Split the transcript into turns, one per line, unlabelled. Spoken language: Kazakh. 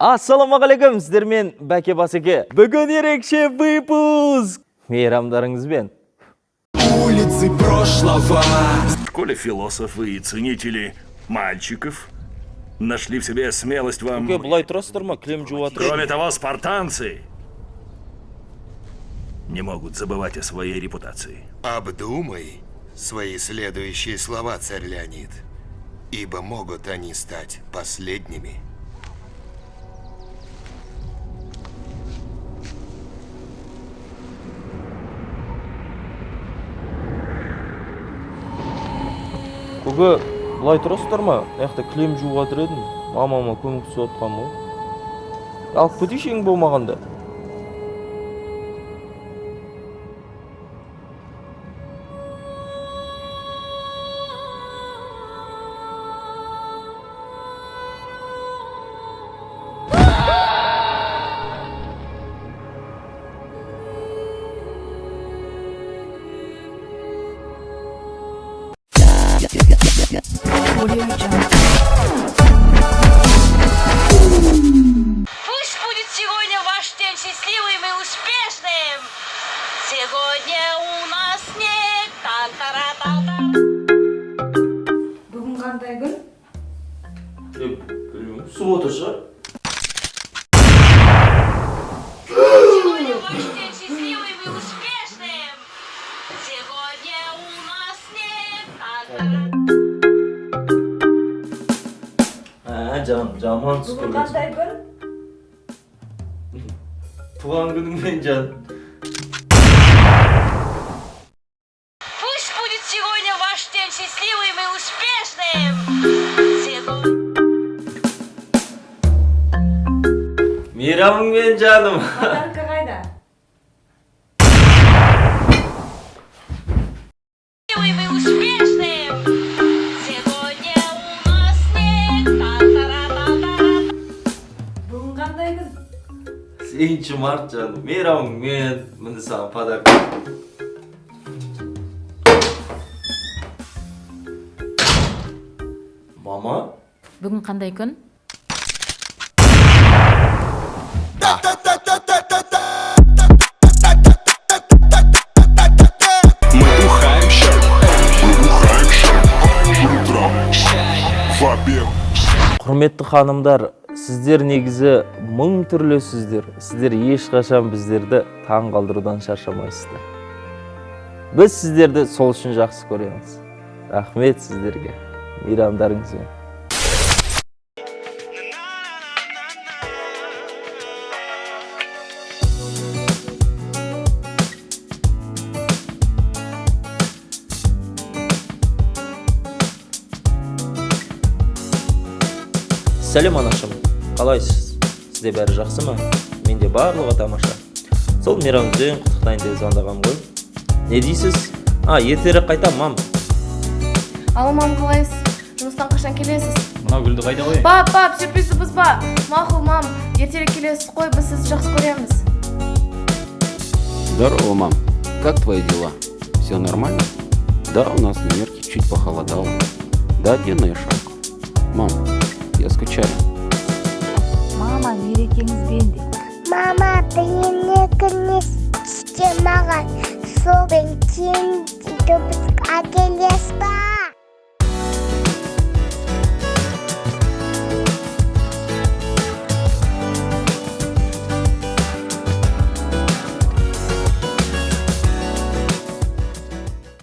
Ассалаумағалейкум, сіздермен Бәке Басеке. Бүгін ерекше выпуск. Мейрамдарыңызбен.
Улицы прошлого.
В школе философы и ценители мальчиков нашли в себе смелость вам.
Көке, былай тұрасыздар ма? Кілем жуып жатыр.
Кроме того, спартанцы не могут забывать о своей репутации.
Обдумай свои следующие слова, царь Леонид, ибо могут они стать последними.
Көке, былай тұрасыздар ма? Мына жақта кілем жуып жатыр едім. Мамама көмектесіп жатқанмын ғой. Алып кетейінші ең болмағанда.
Пусть будет сегодня ваш день счастливым и успешным. Сегодня у нас снег. Тан-тара-та-та.
Бүгін қандай күн?
Білмеймін. Суббота шығар.
Сегодня ваш день счастливым и успешным. Сегодня у нас снег. Тан-тара.
Ә, жаным, жаман түс
Бүгін
көрген.
қандай күн?
Туған күніңмен, жаным.
Пусть будет сегодня ваш день счастливым и успешным. Сегодня.
Мейрамыңмен, жаным.
Подарка қайда?
Счастливым и успешным. Сегодня у нас снег. Тан-тара-та-та.
Бүгін қандай күн?
8 март, жаным. Мейрамыңмен, міне саған подарка. Мама?
Бүгін қандай күн?
Мы бухаем ща, мы бухаем ща. Утром, в обед.
Құрметті ханымдар, сіздер негізі мың түрлісіздер. Сіздер ешқашан біздерді таң қалдырудан шаршамайсыздар. Біз сіздерді сол үшін жақсы көреміз. Рахмет сіздерге. Мейрамдарыңызбен. Сәлем, анашым. Қалайсыз? Сізде бәрі жақсы ма? Менде барлығы тамаша. Сол мейрамыңызбен құттықтайын деп звондағам ғой. Не дейсіз? А, ертерек қайтам, мам.
Алло, мам, қалайсыз? Жұмыстан қашан келесіз?
Мынау гүлді қайда қояйын?
Пап, пап, сюрпризді бұзба. Мақұл, мам, ертерек келесіз қой, біз сізді жақсы көреміз.
Здорово, мам. Как твои дела? Все нормально? Да, у нас в Нью-Йорке чуть похолодало. Да, одену я шапку. Мам, я скучаю.
Мама, мерекеңізбен де.
Мама, маған сол кейін әкелесіз ба?